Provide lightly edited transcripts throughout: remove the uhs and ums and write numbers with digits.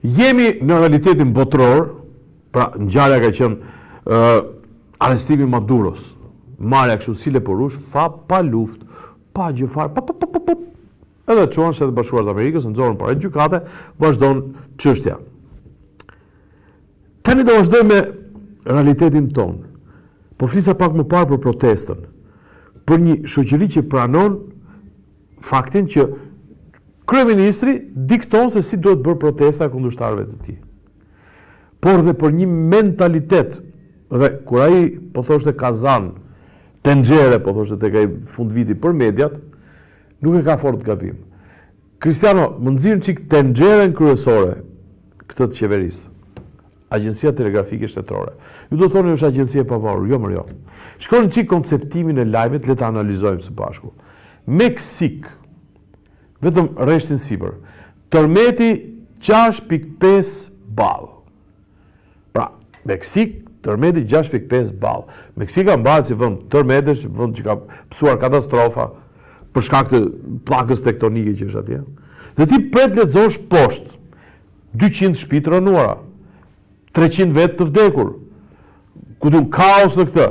Jemi në realitetin botëror, pra ngjarja ka qenë uh, arrestimi i Maduros, marrja kështu si leporush, fa, pa luftë, pa gjë fare, pa, pa, pa, pa, pa, edhe çuan Shtetet e Bashkuara të Amerikës, nxorën para gjykate, vazhdon çështja. Tani do vazhdoj me realitetin tonë. Po flisa pak më parë për protestën, për një shoqëri që pranon faktin që kryeministri dikton se si duhet bërë protesta e kundërshtarëve të tij. Por dhe për një mentalitet dhe kur ai po thoshte kazan, tenxhere po thoshte tek ai fundviti për mediat, nuk e ka fort gabim. Kristiano, më nxirr një çik tenxheren kryesore këtë të qeverisë. Agjencia Telegrafike Shtetërore. Ju do thoni është agjenci e pavarur, jo mor jo. Shikoni një çik konceptimin e lajmit, le ta analizojmë së bashku. Meksik, vetëm rreshtin sipër. Tërmeti 6.5 ball. Pra, Meksik, tërmeti 6.5 ball. Meksika mbahet si vend tërmetesh, vend që ka pësuar katastrofa për shkak të pllakës tektonike që është atje. Dhe ti pret lexosh poshtë 200 shtëpi të rrënuara, 300 vetë të vdekur. Ku di unë kaos në këtë.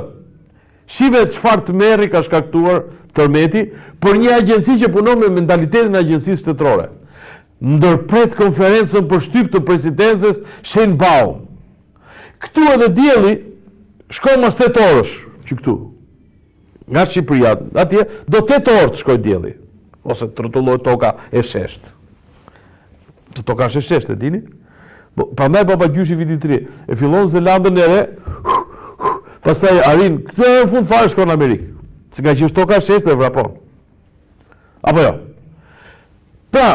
Shife çfarë tmerri ka shkaktuar tërmeti për një agjenci që punon me mentalitetin e agjencisë shtetërore. Ndërpret konferencën për shtyp të presidencës Sheinbaum. Këtu edhe dielli shkon mas 8 orësh që këtu. Nga Shqipëria atje do 8 orë të shkojë dielli ose të rrotullohet toka e sheshtë. Se toka është e sheshtë, e dini? Po, prandaj babagjyshi vitit të ri, e fillon Zelandën e Re, pastaj arrin, këtë e në fund fare shkon në Amerikë. Se ngaqë është toka e sheshtë dhe vrapon. Apo jo? Pra,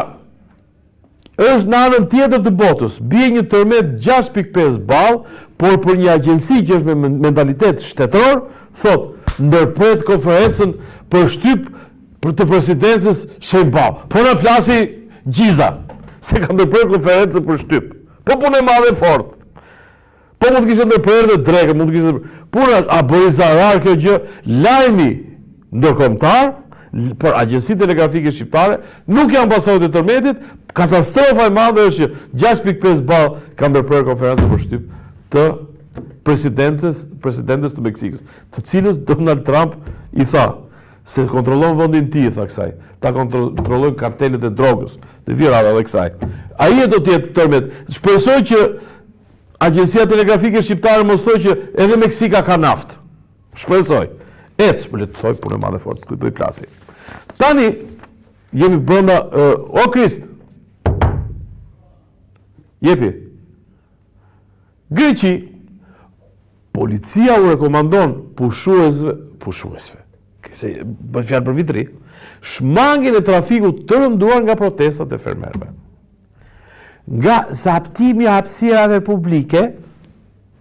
është në anën tjetër të botës, bie një tërmet 6.5 ball, por për një agjenci që është me mentalitet shtetëror, thotë, ndërpret konferencën për shtyp për të presidencës Sheinbaum. Po na plasi gjiza, se ka ndërprerë konferencën për shtyp. Po punë e madhe fort. Po mund të kishte ndërprerë dhe drekën, mund të kishte ndërprerë. Puna, a bëri zarar kjo gjë? Lajmi ndërkombëtar për agjencitë telegrafike shqiptare nuk janë pasojat e tërmetit. Katastrofa e madhe është që 6.5 ball ka ndërprerë konferencën për shtyp të presidentes, presidentes të Meksikës, të cilës Donald Trump i tha se kontrollon vendin ti, i tha kësaj. Ta kontrollojnë kartelet e drogës. Dhe vjen radha edhe kësaj. Ai e do të jetë tërmet. Shpresoj që Agjencia Telegrafike Shqiptare mos thojë që edhe Meksika ka naftë. Shpresoj. Ec, po le të thoj punë e madhe fort, kujt po i plasi. Tani jemi brenda uh, o Krist. Jepi. Greqi policia u rekomandon pushuesve, pushuesve. Se bën fjalë për Vit të Ri, shmangien e trafikut të rënduar nga protestat e fermerëve. Nga zaptimi i hapësirave publike,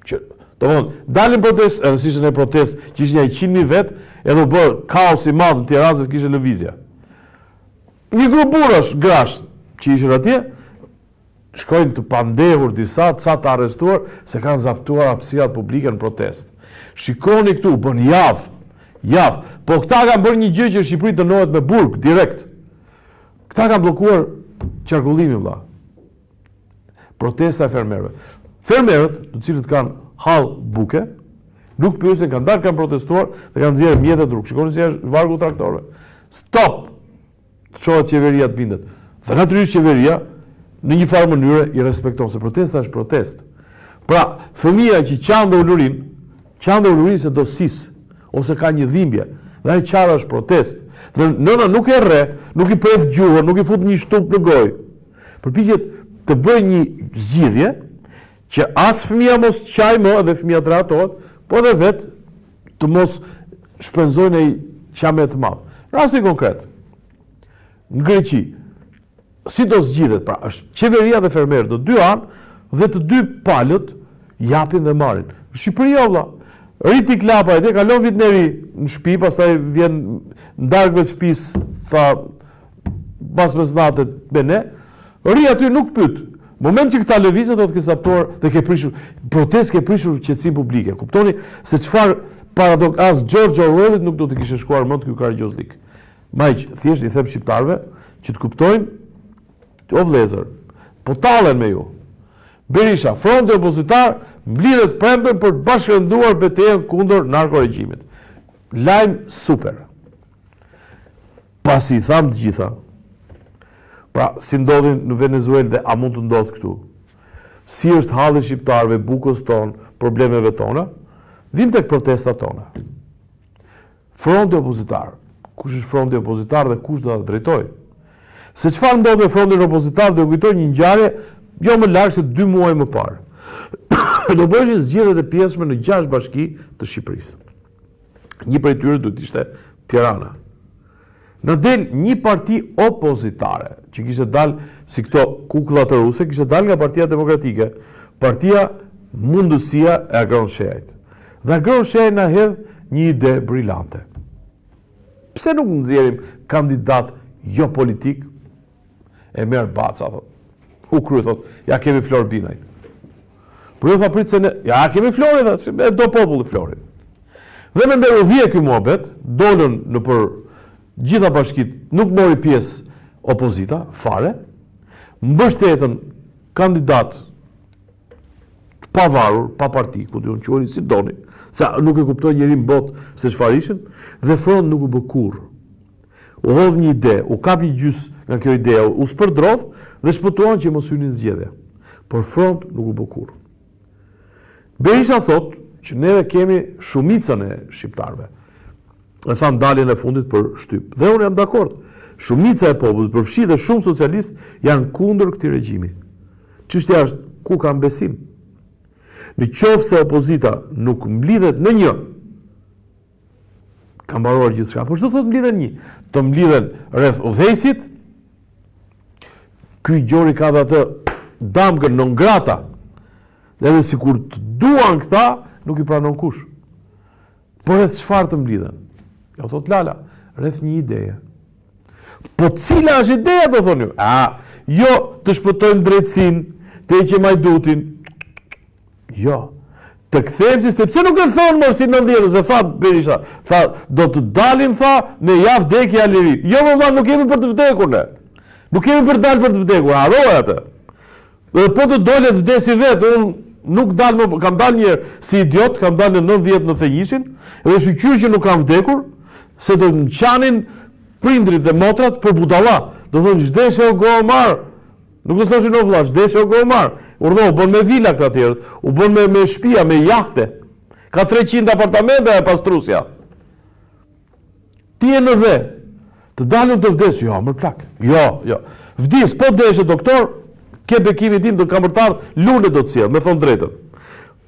që domethënë, dalin protestë, edhe si ishte në protestë, që ishin nja 100.000 vetë, edhe u bë kaos i madh në Tiranë se kishte lëvizje. Një grup burrash, grash, që ishin atje, shkojnë të pandehur disa, ca të arrestuar, se kanë zaptuar hapësirat publike në protestë. Shikoni këtu, bën javë, javë. Po këta kanë bërë një gjë që në Shqipëri dënohet me burg, direkt. Këta kanë bllokuar qarkullimin, vlla. Protesta e fermerëve. Fermerët, të cilët kanë hall buke, nuk pyesin, kanë dalë, kanë protestuar dhe kanë nxjerrë mjetet rrugë. Shikoni si është vargu i traktorëve. Stop! Të çohet qeveria të bindet. Dhe natyrisht qeveria në një farë mënyre i respekton se protesta është protestë. Pra, fëmija që qan dhe ulurin, qan dhe ulurin se do sisë ose ka një dhimbje, dhe ajo qarja është protestë. Dhe nëna nuk e rreh, nuk i pret gjuhën, nuk i fut një shtup në gojë. Përpiqet të bëjë një zgjidhje që as fëmija mos qajë më dhe fëmija të rehatohet, po edhe vetë të mos shpenzojnë një qamet të madh. Rasti konkret, në Greqi, si do zgjidhet, pra, është qeveria dhe fermerët në dy anë, dhe të dy palët japin dhe marrin. Në Shqipëri, o vlla, rri ti klapa e kalon vitin e ri në shtëpi, pastaj vjen në darkë të shtëpisë, tha pas mesnate me ne, rri aty nuk pyet. Moment që këta lëvizën do të ke zaptuar dhe ke prishur protestë, ke prishur qetësinë publike. Kuptoni se çfarë paradoks as George Orwellit nuk do të kishte shkuar mend ky karagjozlik. Maqë, thjesht i them shqiptarëve që të kuptojnë o vëllezër, po tallen me ju. Berisha, fronti opozitar mblidhet të premten për të bashkërenduar betejën kundër narkoregjimit. Lajm super. Pasi i thamë të gjitha, pra si ndodhin në Venezuelë dhe a mund të ndodhë këtu, si është halli i shqiptarëve, bukës tonë, problemeve tona, vijmë tek protestat tona. Fronti opozitar. Kush është fronti opozitar dhe kush do ta drejtojë? Se çfarë ndodh me frontin opozitar, do ju kujtoj një ngjarje jo më larg se dy muaj më parë. Do bëheshin zgjedhjet e pjesshme në 6 bashki të Shqipërisë. Një prej tyre duhet të ishte Tirana. Na del një parti opozitare, që kishte dalë si këto kukullat ruse, kishte dalë nga Partia Demokratike, partia Mundësia e Agron Shehajt. Dhe Agron Shehaj na hedh një ide brilante. Pse nuk nxjerrim kandidat jo politik? E merr baca, thot. U kry, thot, ja kemi Flor Binajn. Po jo tha prit se ne, ja kemi Florin, tha, e do populli Florin. Dhe me nder u dhje ky muhabet, dolën nëpër gjitha bashkitë, nuk mori pjesë opozita, fare, mbështetën kandidat të pavarur, pa parti, ku di unë quajeni si doni, se nuk e kuptoi njeri në botë se çfarë ishin, dhe front nuk u bë kurrë. U hodh një ide, u kap një gjys nga kjo ide, u spërdrodh dhe shpëtuan që mos hynin zgjedhje. Por front nuk u bë kurrë. Berisha thotë që neve kemi shumicën e shqiptarëve. E tha në daljen e fundit për shtyp. Dhe unë jam dakord. Shumica e popullit, përfshi dhe shumë socialistë, janë kundër këtij regjimi. Çështja është ku kanë besim. Në qoftë se opozita nuk mblidhet në një, ka mbaruar gjithçka. Po ç'do thotë mblidhen një? Të mblidhen rreth udhëheqësit. Ky gjori ka dhe atë damkën non grata. Dhe edhe sikur të duan këta, nuk i pranon kush. Po rreth çfarë të mblidhen? Ja thotë Lala, rreth një ideje. Po cila është ideja, do thoni ju? A, jo të shpëtojmë drejtësinë, të heqim hajdutin. Jo. Të kthejmë sistem. Pse nuk e thonë më si 90 se tha Berisha, tha do të dalim tha me ja vdekje ja liri. Jo më valla nuk jemi për të vdekur ne. Nuk jemi për të dalë për të vdekur, harroje atë. Dhe po të dole të vdesi vetë, unë nuk dal më, kam dalë një herë si idiot, kam dalë në 90 91-shin, dhe shyqyr që nuk kam vdekur, se do të më qanin prindrit dhe motrat për budalla. Do thonë ç'deshe o gomar. Nuk do thoshin o vlla, ç'deshe o gomar. Urdhëro, u bën me vila këta tjerët, u bën me me shtëpia, me jahte. Ka 300 apartamente e pastrusja. Ti je në dhe. Të dalim të vdes, jo, mër plak. Jo, jo. Vdis, po deshe doktor, ke bekimin tim, do kam për të lule do të sjell, me thonë drejtën.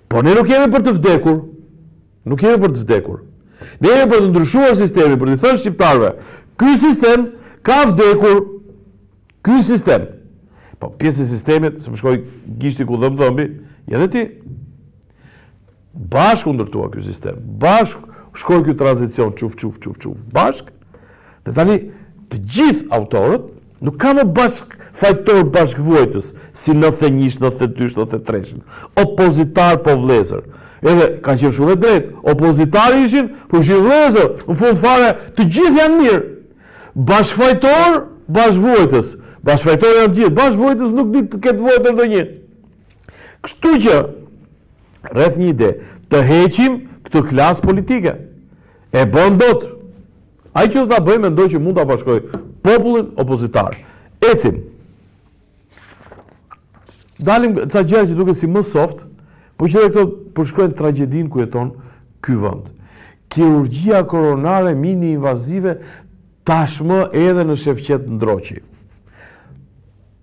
Po ne nuk jemi për të vdekur. Nuk jemi për të vdekur. Ne jemi për të ndryshuar sistemin, për t'i thënë shqiptarëve, ky sistem ka vdekur. Ky sistem. Po pjesë e sistemit, se më shkoi gishti ku dhemb dhëmbi, je dhe ti. Bashkë u ndërtua ky sistem, bashkë shkoi ky tranzicion çuf çuf çuf çuf, bashkë. Dhe tani të gjithë autorët nuk ka më bashkëfajtor bashkëvuajtës si 91, 92, 93. Opozitar po vëllezër. Edhe ka qenë shumë e drejtë. Opozitar ishin, po ishin vëllezër. Në fund fare të gjithë janë mirë. Bashkëfajtor, bashkëvuajtës. Bashkëfajtor janë të gjithë, bashkëvuajtës nuk di të ketë vuajtur ndonjë. Kështu që rreth një ide, të heqim këtë klasë politike. E bën dot. Ai që do ta bëjë mendoj që mund ta bashkojë popullin opozitar. Ecim. Dalim ca gjëra që duken si më soft, por që edhe këto përshkruajnë tragjedinë ku jeton ky vend. Kirurgjia koronare mini invazive tashmë edhe në Shefqet Ndroqi.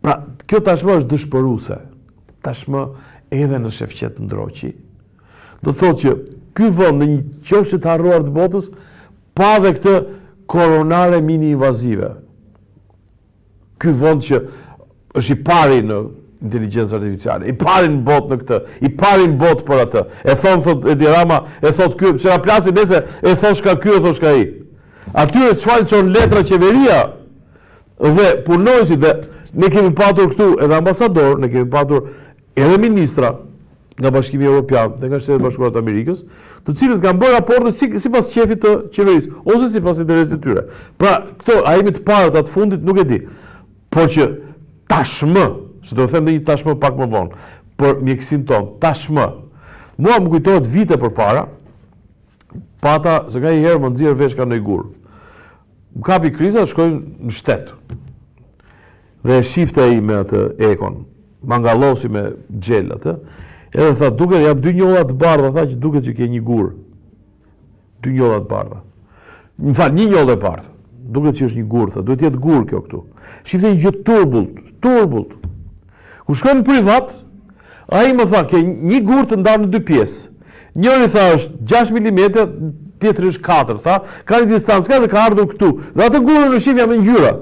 Pra, kjo tashmë është dëshpëruese. Tashmë edhe në Shefqet Ndroqi. Do të thotë që ky vend në një qoshe të harruar të botës pa dhe këtë koronare mini invazive. Ky vend që është i pari në inteligjencë artificiale, i pari në botë në këtë, i pari në botë për atë. E thon thot Edi Rama, e thot ky, që na plasin nëse e thoshka ky, e thoshka ai. Atyre çfarë çon letra qeveria dhe punonjësit dhe ne kemi patur këtu edhe ambasador, ne kemi patur edhe ministra nga Bashkimi Evropian dhe nga Shtetet e Bashkuara të Amerikës, të cilët kanë bërë raporte si, sipas qefit të qeverisë ose sipas interesit të tyre. Pra, këto a jemi të parët a të fundit nuk e di. Por që tashmë, se do të them dhe një tashmë pak më vonë. për mjekësinë tonë, tashmë. Mua më kujtohet vite përpara, pata, se nganjëherë më nxjerr veshka ndonjë gur. Më kapi kriza, shkoj në shtet. Dhe e shifte ai me atë ekon, ma ngallosi me xhel atë, edhe tha, duket, janë dy njolla të bardha, tha që duket që ke një gur. Dy njolla të bardha. Më fal, një njollë e bardhë. Duket që është një gur, tha, duhet të jetë gur kjo këtu. Shifte një gjë turbullt, turbullt. Kur shkoj në privat, ai më tha, ke një gur të ndarë në dy pjesë. Njëri tha është 6 mm, tjetri është 4, tha, ka një distancë ka dhe ka ardhur këtu. Dhe atë gurin e shifja me ngjyra.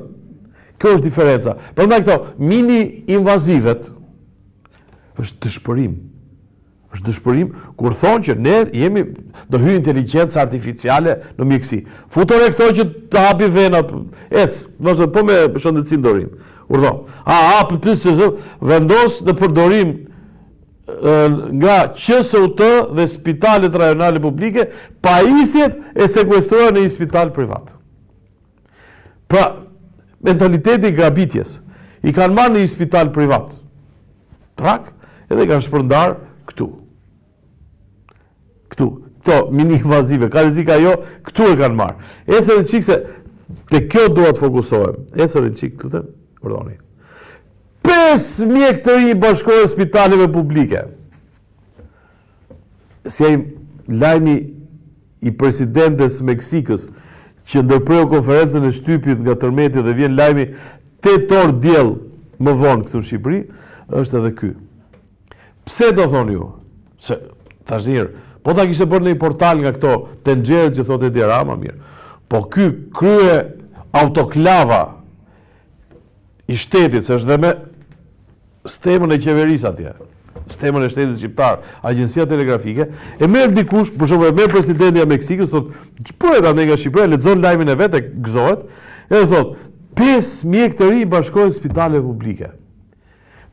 Kjo është diferenca. Prandaj këto mini invazivet është dëshpërim. Është dëshpërim kur thonë që ne jemi do hyjë inteligjenca artificiale në mjekësi. Futo re këto që të hapi venat, ec, vazhdo po me shëndetësinë do rrim. Urdhno. A a p p s vendos në përdorim nga QSUT dhe spitalet rajonale publike pajisjet e sekuestruara në një spital privat. Pra, mentaliteti i grabitjes, i kanë marrë në një spital privat, trak, edhe i kanë shpërndarë këtu. Këtu, këto mini-invazive, ka rrezik ajo, këtu e kanë marrë. Ec edhe një çikë se, te kjo dua të fokusohem. Ec edhe një çikë, lutem, urdhoni. 5 mjekë të rinj bashkohen spitaleve publike. Si ai lajmi i presidentes së Meksikës që ndërpreu konferencën e shtypit nga tërmeti dhe vjen lajmi 8 orë diell më vonë këtu në Shqipëri, është edhe ky. Pse do thoni ju? Se tash një herë, po ta kishte bërë në një portal nga këto tenxheret që thotë Edi Rama mirë. Po ky krye autoklava i shtetit, se është dhe me stemën e qeverisë atje, stemën e shtetit shqiptar, agjencia telegrafike, e merr dikush, për shembull e merr presidenti i Meksikës, thotë, ç'bëhet andej nga Shqipëria, lexon lajmin e vet e gëzohet, edhe thotë, pesë mjekë të rinj bashkohen spitaleve publike.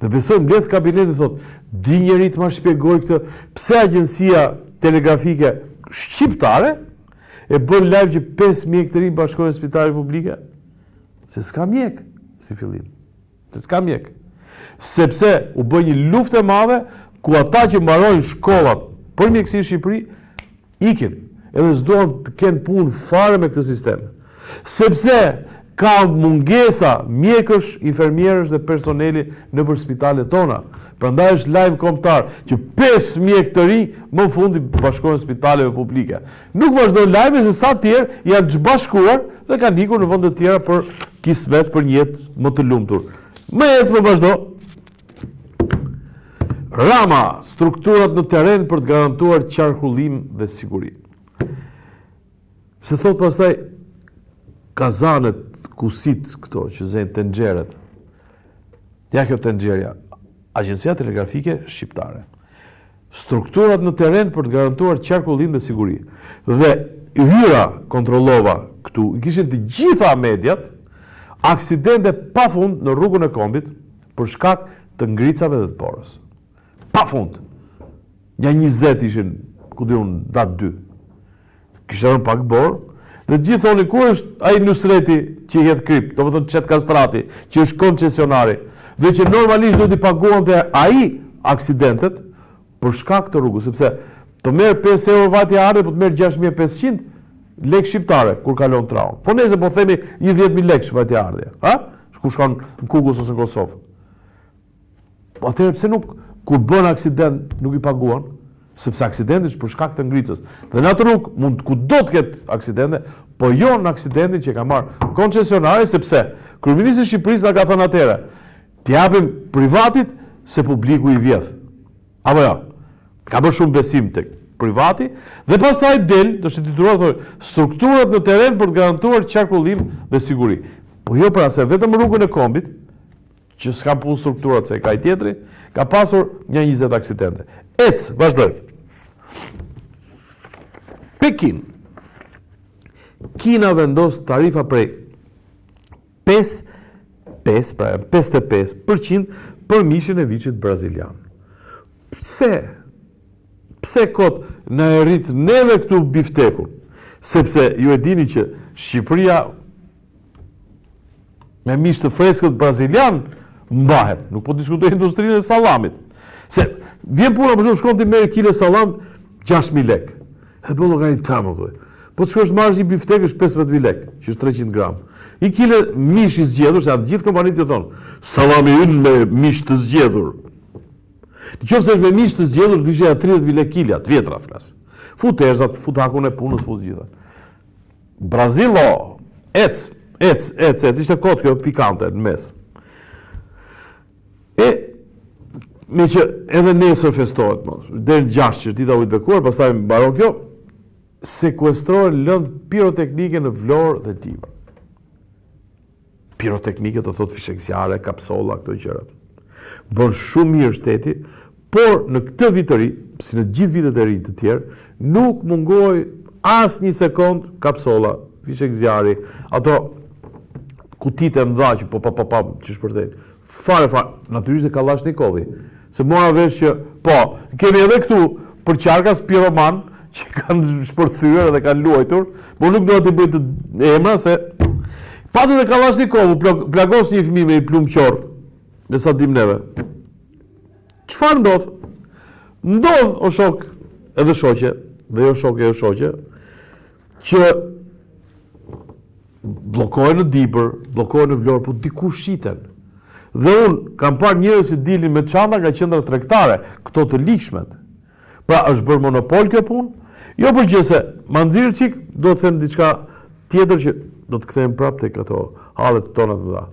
Dhe besoj mbledh kabinetin thotë, di njeri të ma shpjegojë këtë, pse agjencia telegrafike shqiptare e bën lajm që pesë mjekë të rinj bashkohen spitaleve publike? Se s'ka mjek, si fillim. Se s'ka mjek. Sepse u bë një luftë e madhe ku ata që mbarojnë shkollat për mjekësi në Shqipëri ikin, edhe s'duan të kenë punë fare me këtë sistem. Sepse ka mungesa mjekësh, infermierësh dhe personeli nëpër spitalet tona. Prandaj është lajm kombëtar që 5 mjekë të rinj më në fund i bashkohen spitaleve publike. Nuk vazhdon lajmi se sa të tjerë janë zhbashkuar dhe kanë ikur në vende të tjera për kismet, për një jetë më të lumtur. Më ec më vazhdo. Rama, strukturat në terren për të garantuar qarkullim dhe siguri. Se thot pastaj kazanet, kusit këto që zejnë tenxheret. Ja kjo tenxherja, Agjencia Telegrafike Shqiptare. Strukturat në terren për të garantuar qarkullim dhe siguri. Dhe hyra, kontrollova këtu, i kishin të gjitha mediat, aksidente pa fund në rrugën e kombit për shkak të ngricave dhe të borës. Pa fund. Nja 20 ishin, ku di unë, datë 2. Kishte rënë pak borë, dhe të gjithë thonin ku është ai Nusreti që i hedh kripë, domethënë Çet Kastrati, që është koncesionari, dhe që normalisht duhet t'i paguante ai aksidentet për shkak të rrugës, sepse të merr 5 euro vajtje ardhje, po të merr 6500 lekë shqiptare kur kalon traun. Po nëse po themi një 10000 lekë vajtje ardhje, ha? Ku shkon në Kukës ose në Kosovë. Po atëherë pse nuk kur bën aksident nuk i paguan? Sepse aksidenti është për shkak të ngricës. Dhe në atë rrugë mund kudo të ketë aksidente, po jo në aksidentin që ka marrë koncesionari sepse kryeministri i Shqipërisë na ka thënë atëherë, t'i japim privatit se publiku i vjedh. Apo jo? Ka bërë shumë besim tek privati dhe pastaj del, do të titullohet thotë, strukturat në terren për të garantuar qarkullim dhe siguri. Po jo pra se vetëm rrugën e kombit që s'ka punë strukturat se e ka i tjetri, ka pasur një 20 aksidente. Ec, vazhdojmë. Pekin. Kina vendos tarifa prej 5, 5, pra 55 për qind për mishin e viçit brazilian. Pse? Pse kot na e rrit neve këtu biftekun? Sepse ju e dini që Shqipëria Me mish të freskët brazilian mbahet. Nuk po diskutoj industrinë e sallamit. Se vjen puna për shembull shkon ti merr kile sallam 6000 lekë. Edhe bën llogarinë tënde thuaj. Po të shkosh të marrësh një biftek është 15000 lekë, që është 300 gram. Një kile mish i zgjedhur, se janë të gjithë kompanitë që thonë, sallami ynë me mish të zgjedhur. Në qoftë se është me mish të zgjedhur, do ishte ja 30000 lekë kilja, të vjetra flas. Fut erëzat, fut hakun e punës, fut gjitha. Brazilo, ec, ec, ec, ec, ishte kot kjo pikante në mes. E, meqë edhe nesër festohet, mo, deri në 6 që është dita e ujit të bekuar, pastaj mbaron kjo, sekuestrohen lëndë piroteknike në Vlorë dhe Dibër. Piroteknike do thotë fishekzjarre, kapsolla, këto gjërat. Bën shumë mirë shteti, por në këtë vit të ri, si në gjithë vitet e rinj të tjerë, nuk mungoi asnjë sekond kapsolla, fishekzjarri, ato kutitë e mëdha që po po po po që shpërthejnë. Fare fare, natyrisht dhe Kallashnikovi. Se mora vesh që po, kemi edhe këtu përqarkas piroman që kanë shpërthyer dhe kanë luajtur, por nuk dua t'i bëj të emra se pati dhe Kallashnikovu plagos një fëmijë me një plumb qorr, me sa dim neve. Çfarë ndodh? Ndodh o shok edhe shoqe, dhe jo shok e jo shoqe, që bllokohen në Dibër, bllokohen në Vlorë, po diku shiten. Dhe unë kam parë njerëz që dilin me çanta nga qendra tregtare, këto të ligjshmet. Pra është bërë monopol kjo punë? Jo për gjë se ma nxirr çik, do të them diçka tjetër që do të kthehem prapë tek ato hallet tona të mëdha.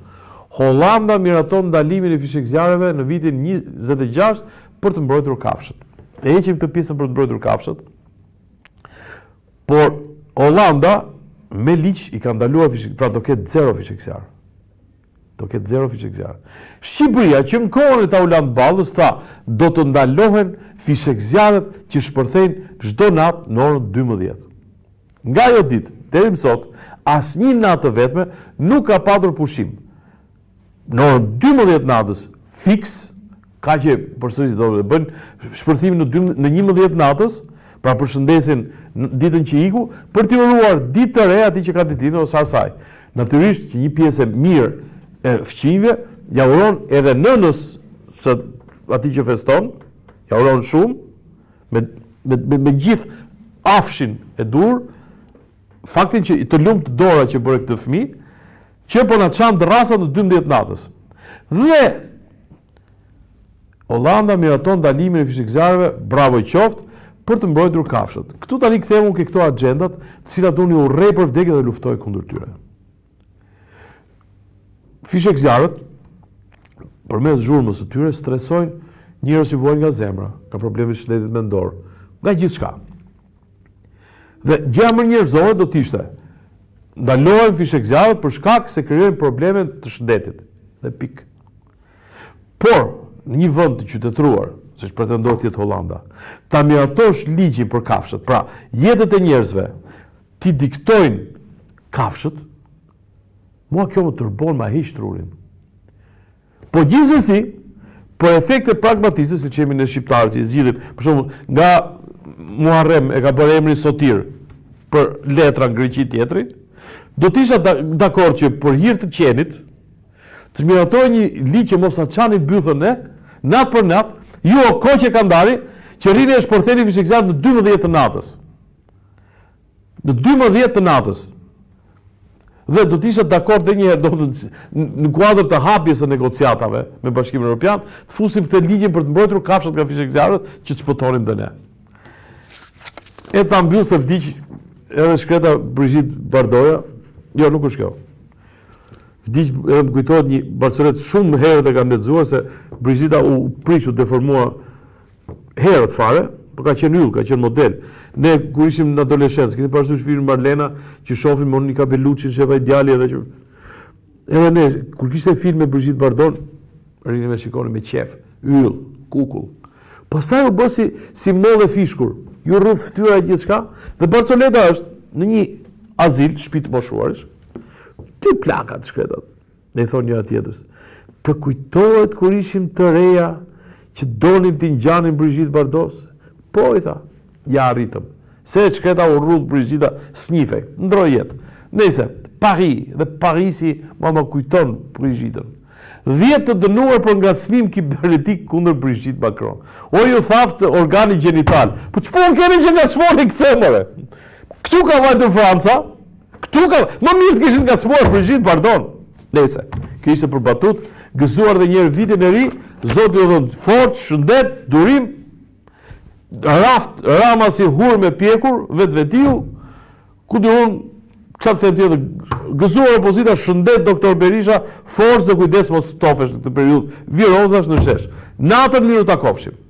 Holanda miraton ndalimin e fishekzjarreve në vitin 26 për të mbrojtur kafshët. E heqim këtë pjesën për të mbrojtur kafshët. Por Holanda me ligj i ka ndaluar fishek, pra do ketë zero fishekzjarr. Do ketë zero fishekzjarr. Shqipëria që në kohën e Taulant Ballës tha do të ndalohen fishekzjarrët që shpërthejnë çdo natë në orën 12. Nga ajo ditë deri më sot, asnjë natë të vetme nuk ka patur pushim. Në orën 12 natës fiks, kaq e përsëris do të bëjnë shpërthimin në 2 në 11 natës, pra përshëndesin ditën që iku, për t'i uruar ditë të re atij që ka ditëlindjen ose asaj. Natyrisht që një pjesë e mirë e fqinjve ja uron edhe nënës së atij që feston, ja uron shumë me me me, me gjithë afshin e dur, faktin që të lumtë dora që bëre këtë fëmijë, që po na çan dërrasat në 12 natës. Dhe Holanda miraton ndalimin e fishekzjarreve, bravo i qoftë, për të mbrojtur kafshët. Këtu tani kthehem unë ke këto axhendat, të cilat unë i urrej për vdekje dhe luftoj kundër tyre. Fishekzjarrët përmes zhurmës së tyre stresojnë njerëz që vuajnë nga zemra, ka probleme të shëndetit mendor, nga gjithçka. Dhe gjëja më njerëzore do të ishte ndalohen fishekzjarrët për shkak se krijojnë probleme të shëndetit. Dhe pikë. Por, në një vend të qytetëruar, siç pretendohet të jetë Holanda, ta miratosh ligjin për kafshët, pra jetët e njerëzve t'i diktojnë kafshët, mua kjo më tërbon, ma heq trurin. Po gjithsesi, për efekte pragmatiste, siç jemi ne shqiptarët që i zgjidhim, për shembull, nga Muharrem e ka bërë emrin Sotir për letra në Greqi tjetri, do të isha dakord që për hir të qenit, Të miratojë një ligj që mos na çani bythën ne, natë për natë, ju o koqe kandari, që rrini e shpërtheni fishekzjarrët në 12 të natës. Në 12 të natës. Dhe do të isha dakord edhe një herë do të në kuadër të hapjes së negociatave me Bashkimin Evropian, të fusim këtë ligjin për të mbrojtur kafshët nga fishekzjarrët që të shpëtonim dhe ne. E ta mbyll se vdiq edhe shkreta Brigitte Bardoja. Jo, nuk është kjo. Vdiq edhe më kujtohet një barcoletë shumë herët e kam lexuar se Brigita u prish, u deformua herët fare, po ka qenë yll, ka qenë model. Ne kur ishim në adoleshencë, keni parasysh filmin Marlena që shohim Monica Bellucci, shef ai djali edhe që edhe ne kur kishte film me Brigitte Bardot, rrinim e shikonim me qejf, yll, kukull. Pastaj u bë si si mollë e fishkur, iu rrudh fytyra e gjithçka dhe barcoleta është në një azil, shtëpi të moshuarish. Dy plaka të shkretat. Ne i thonë njëra tjetrës. Të kujtohet kur ishim të reja që donim t'i ngjanim Brigitte Bardos? Po, i tha, ia arritëm. Se e shkreta u rrudh Brigitta, s'njifej, ndërroi jetë. Nejse, Paris dhe Parisi mua më kujton Brigitën. 10 të dënuar për ngacmim kibernetik kundër Brigitte Macron. O ju thaftë organi gjenital. Po ç'punë keni që ngacmoni këtë more? Këtu ka vajtur Franca. Këtu ka, më mirë të kishin ngacmuar Brigitte Bardon. Nejse, kjo ishte për batutë, gëzuar dhe njëherë vitin e ri, Zoti ju dhëntë forcë, shëndet, durim, raftë Rama si hurmë e pjekur, vetvetiu, ku di unë, ça të them tjetër, gëzuar opozita, shëndet doktor Berisha, forcë dhe kujdes mos ftofesh në këtë periudhë virozash në shesh. Natën mirë u takofshim.